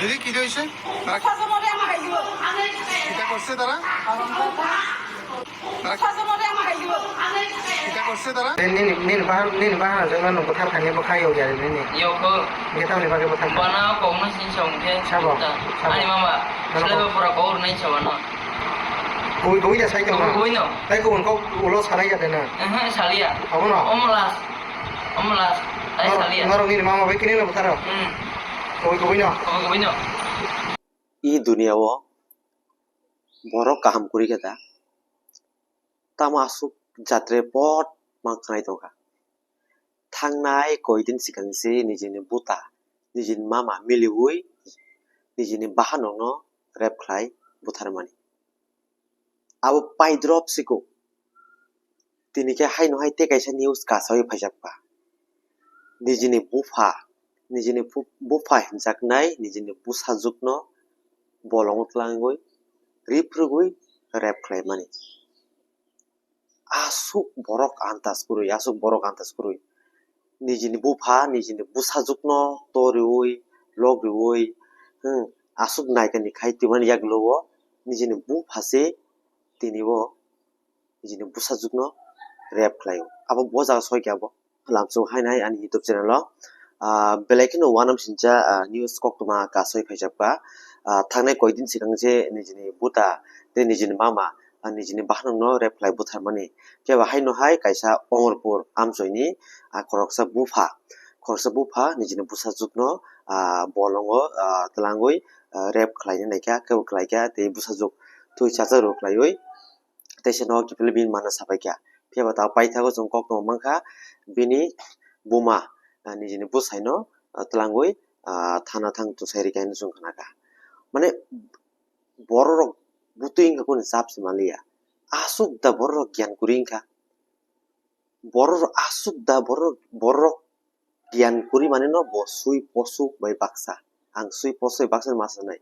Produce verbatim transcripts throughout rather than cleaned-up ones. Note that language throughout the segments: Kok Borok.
Ini ki hoise? Kita korse tara? Tara kita korse tara? Nini, nini bahan, nini bahan jengno nung buthar thani bo khai yog ya nini. Yokho. Nge tamni bagwi buthar thani? Bana kok no sin song khe. Sabo? Sabo? Ani mama. Sabo? Sila pura kok nai sabo no. Koi koi da sai tong na. Koi no. Tai ko ko ulo sarai ya de na. Eh, salia. Abo no? Omo last. Omo last. Tai salia. Norok nini mama bai kini no butharo. Hmm. Koi koi no. Koi koi no. I duniya o borok kaham kwrwi khe da? Tamo aswk jatre pot ma khnai tongkha. Thangnai koidin swkang se nijini buta, nijini mama miliwi nijini bahanokno rape khlai butharmani. Abo paidrop siko. Tini khe haino hai tei kaisa news kasawi phaijakha. Nijini bupha, nijini bu-, bupha hinjaknai nijini bwsajwkno bolongo tlangwi, riphwrwgwi rape khlaimani. Aswk borok antas kwrwi, aswk borok antas kwrwi. Nijini bupha, nijini bwsajwkno toriwi, logriwi, hmm, aswk naikani khai twimani yaklo o nijini bupha se tini o nijini bwsajwkno rape khlaio. Abo bo jaga soi khe abo lamsong haino hai ani YouTube channel o, ah, belai kheno uanam sincha, ah, news koktwma kasoi phaijakha. Ah, thangnai koidin swkang se nijini buta tei nijini mama, ah, nijini bahanokno rape khlai butharmani. Khe bo haino hai kaisa Omorpur amchoini, ah, khoroksa bupha, khoroksa bupha nijini bwsajwkno, ah, bolongo, ah, tlangwi, ah, rape khlaina naikha, kebo khlaikha tei bwsajwk twi chachak rw khlaiwi. Teisa no kiphilwi bini mana sapai kha. Phiya ba ta paithago chwng koktwma mankha bini buma, ah, nijini bwsaino, ah, tlangwi, ah, thana thang twsai rikha hinwi chwng khnakha. Mane bororok butwi wngkha kunu chap se manliya. Aswk da bororok giyan kwrwi wngkha. Bororok aswk da bororok, bororok giyan kwrwi manwi no bo sui posuk bai baksa. Ang sui posuk bai baksa ma sanai.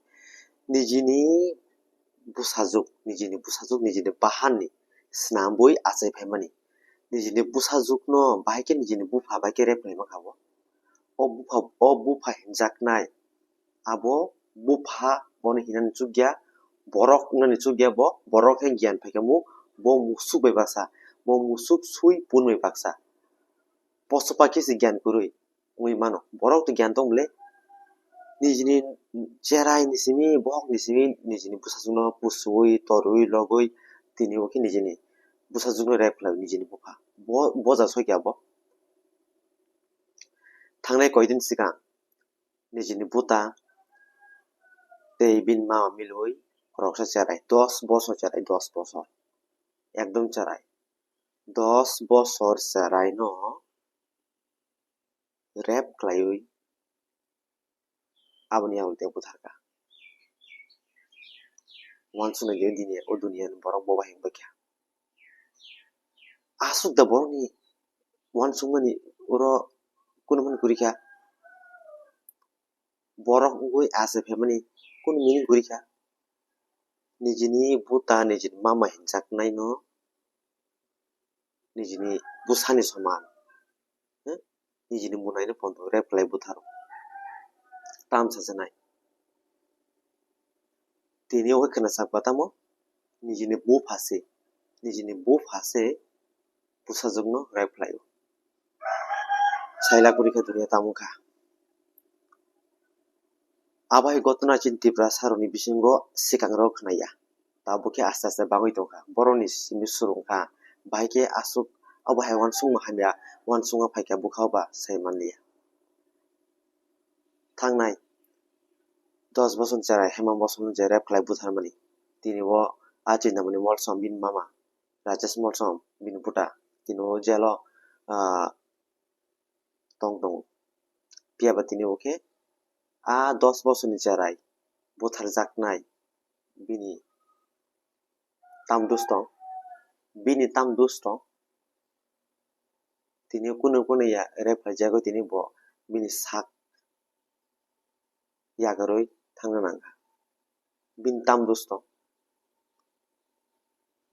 Nijini bwsajwk, nijini bwsajwk, nijini bahanni snambwi achai phaimani. Nijini bwsajwkno bahai khe nijini bupha bai khe rape khlaima kha bo. O bupha, o bupha hinjaknai. Abo bupha bono hinani chukya, borok wngnani chukya bo, borok khe giyan phaikha mu, bo musuk bai baksa, bo musuk sui pun bai baksa. Poso pakhe se giyan kwrwi wngwi mano. Borok to giyan tong bwle. Nijini cherai ni simi, bohok ni simi, nijini bwsajwkno pusuwi, torwi, logwi, tini bo khe nijini bwsajwkno rape khlai nijini bupha. Bo, bo ja soi khe abo. Thangnai koidin swkang nijini buta tei bini mama milwi khoroksa cherai, dos bosor cherai, dos bosor. Ekdom cherai. Dos bosor cheraino rape khlaiwi aboni yago tei butharkha. Uansuknai je dini o duniani borok boba hinwi kha. Aswk da borokni uansukmani oro kunu mani kwrwi kha. Borok wngwi achai phaimani kunu meaning kwrwi kha. Nijini buta, nijini mama hinjaknaino nijini bwsani soman, hmm? Nijini bunaino pondo rape khlai butharo. Tam sajanai. Tini o khe khna sakba tamo nijini bupha se, nijini bupha se bwsajwkno rape khlaio. Saila kwrwi kha duniya tamo kha. Abo hai gotona chini Tiprasa rokni bisingo swkang rok khnaya. Tabuk khe aste aste bangwi tongkha. Borokni simi surungkha. Bahai khe aswk abo hai uansukma hamya uansukma phaikha bwkha ba sai manliya. Thangnai dos bosor cherai Hemant Molsom je rape khlai butharmani. Tini o a Chintamani Molsom bini mama Rajesh Molsom bini buta. Tini o jail o, ah, tong tongo. Phiya ba tini o khe a dos bosorni cherai butharjaknai bini tam dus tong, bini tam dus tong. Tini kunu kunu ya rape khlaijagwi tini bo bini sak yakarwi thangna nangkha. Bini tam dus tong.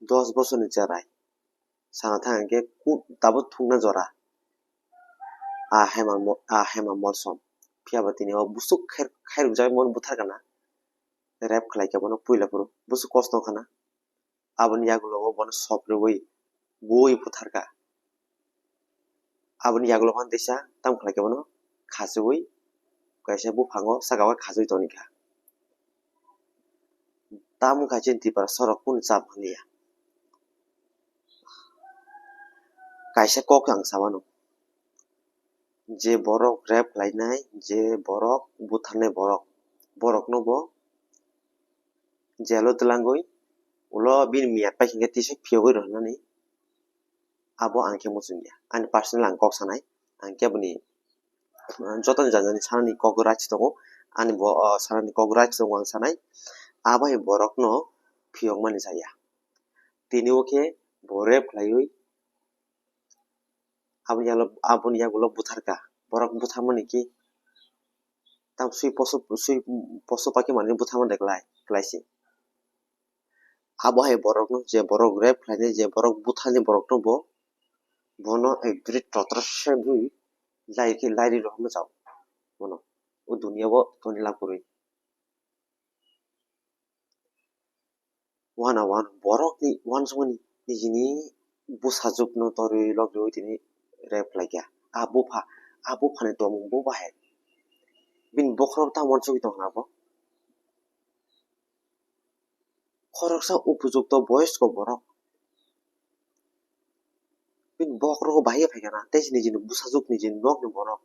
Dos bosorni cherai. Sana thang hwnkhe ku-, tabuk thungna jora. A Hema mo-, a Hema Molsom. Phiya ba tini o busuk khair-, khairokjagwi bono butharkha na. Rape khlaikha bono puila phuru. Busuk kosto wngkha na. Aboni yagulo o bono sop rwui bui butharkha. Aboni yagulo phano teisa tamo khlaikha bono khachigwi kaisa buphango saka o khachigwi tongkha. Tamo khe chini Tiprasa rok kunu chap manliya. Kaisa kok ang samano, je borok rape khlainai, je borok butharnai borok, borokno bo jail o twlangwi ulo bini miya pai hwnkhe tisa phiyogwi rwnani. Abo ang khe muchungya. Ani personal ang kok sanai. Ang khe boni, uh, joto ni jani jani sanani kok right se tongo. Ani bo, uh, sanani kok right se tongo ang sanai. Abo hai borokno phiyokmani chaya. Tini o khe bo rape khlaiwi aboni yagulo, aboni yagulo butharkha. Borok butharmani khe tam sui poso, sui poso paki manwi butharmani klai, klai se. Abo hai borokno, je borok rape khlainai, je borok butharnai borokno bo, bono ek biret totra se bui lai khe lai ri rohorma chao bono. O duniya o toni lab kwrwi. Wana wan borokni uansukmani nijini bwsajwkno torwi lok rwui tini rape khlaikha. A bupha, a buphani tongmung bo bahai. Bini bokhorok tamo uansugwi tongkha abo. Khoroksa upojukto boyosko borok. Bini bokhorok bahai phai kana, tei nijini bwsajwk nijini nokni borok.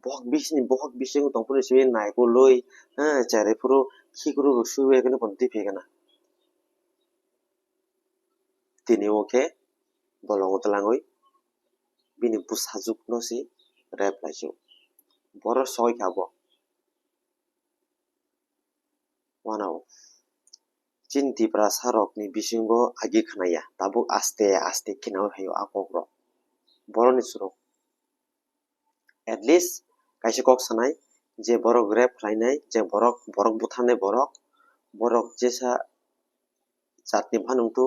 Bokhok bisini, bokhok bisingo tongphuru simi naikolwi, eh, cherai phuru khikrwi rw sui bai khe bono twi phai kana. Tini o khe bolongo twlangwi bini bwsajwkno se rape khlaisio. Borok soi kha bo. Wanao chini Tiprasa rokni bisingo agi khnaya, tabuk aste aste khe nangwi phaio a kokrok. Borokni chwrwng at least kaisa kok sanai, je borok rape khlainai, je borok, borok butharnai borok, borok jesa jatni phano wngthu,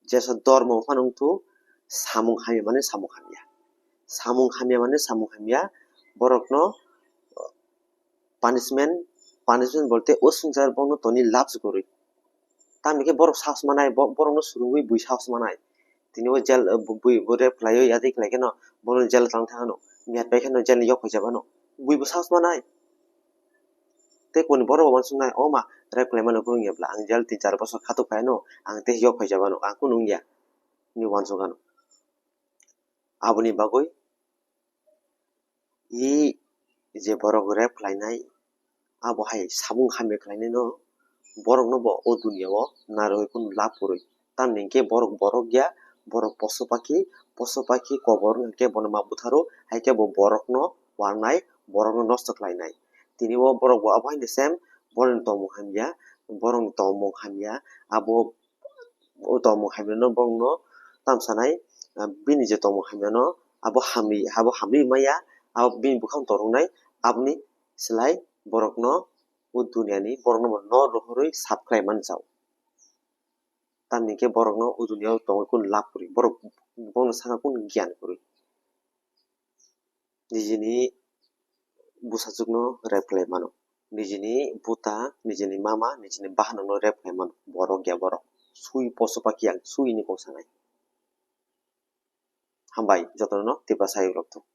jesa dormo phano wngthu, samung hamya mani samung hamya. Samung hamya mani samung hamya, borokno punishment, punishment bolte o swngchar bono toni labs kwrwi. Tamni khe borok sahos manai, bo-, borokno swrwngwi bui sahos manai. Tini bo jail, bo, bui bo rape khlaiwi yatwi khlai kheno bono jail tang thangano. Miyat pai kheno jail ni yok phai jabano. Bui bo sahos manai. Tei koni borok bo uansuknai, o ma, rape khlaimano phunukya bwla, ang jail tin char bosor khatuk phaino, ang tei yok phai jabano, ang kunu wngya, hinwi uansukgano. Aboni bagwi i je borok rape khlainai, abo hai samung hamya khlainaino borokno bo o duniya o narwgwi kunu lab kwrwi. Tamni hwnkhe borok borok ya, borok poso pakhi, poso pakhi kobor hwnkhe bono ma butharo, hai khe bo borokno wanai, borokno nosto khlainai. Tini o borok bo abo haino same, borokni tongmung hamya, borokni tongmung hamya, abo o tongmung hamyano borokno tamo sanai, ah, bini je tongmung hamyano abo hamri, abo hamri maya, abo bini bwkhano toroknai, aboni slai borokno o duniyani borokno bo no rohorwi sap khlai mani chao. Tamni hwnkhe borokno o duniyao tongwi kunu lab kwrwi, borok bono sakha kunu giyan kwrwi. Nijini bwsajwkno rape khlai mano, nijini buta, nijini mama, nijini bahanokno rape khlai mano, borok ya borok. Sui poso pakiyang, sui hinwi kok sanai. Hambai jotono Tiprasa rok thung.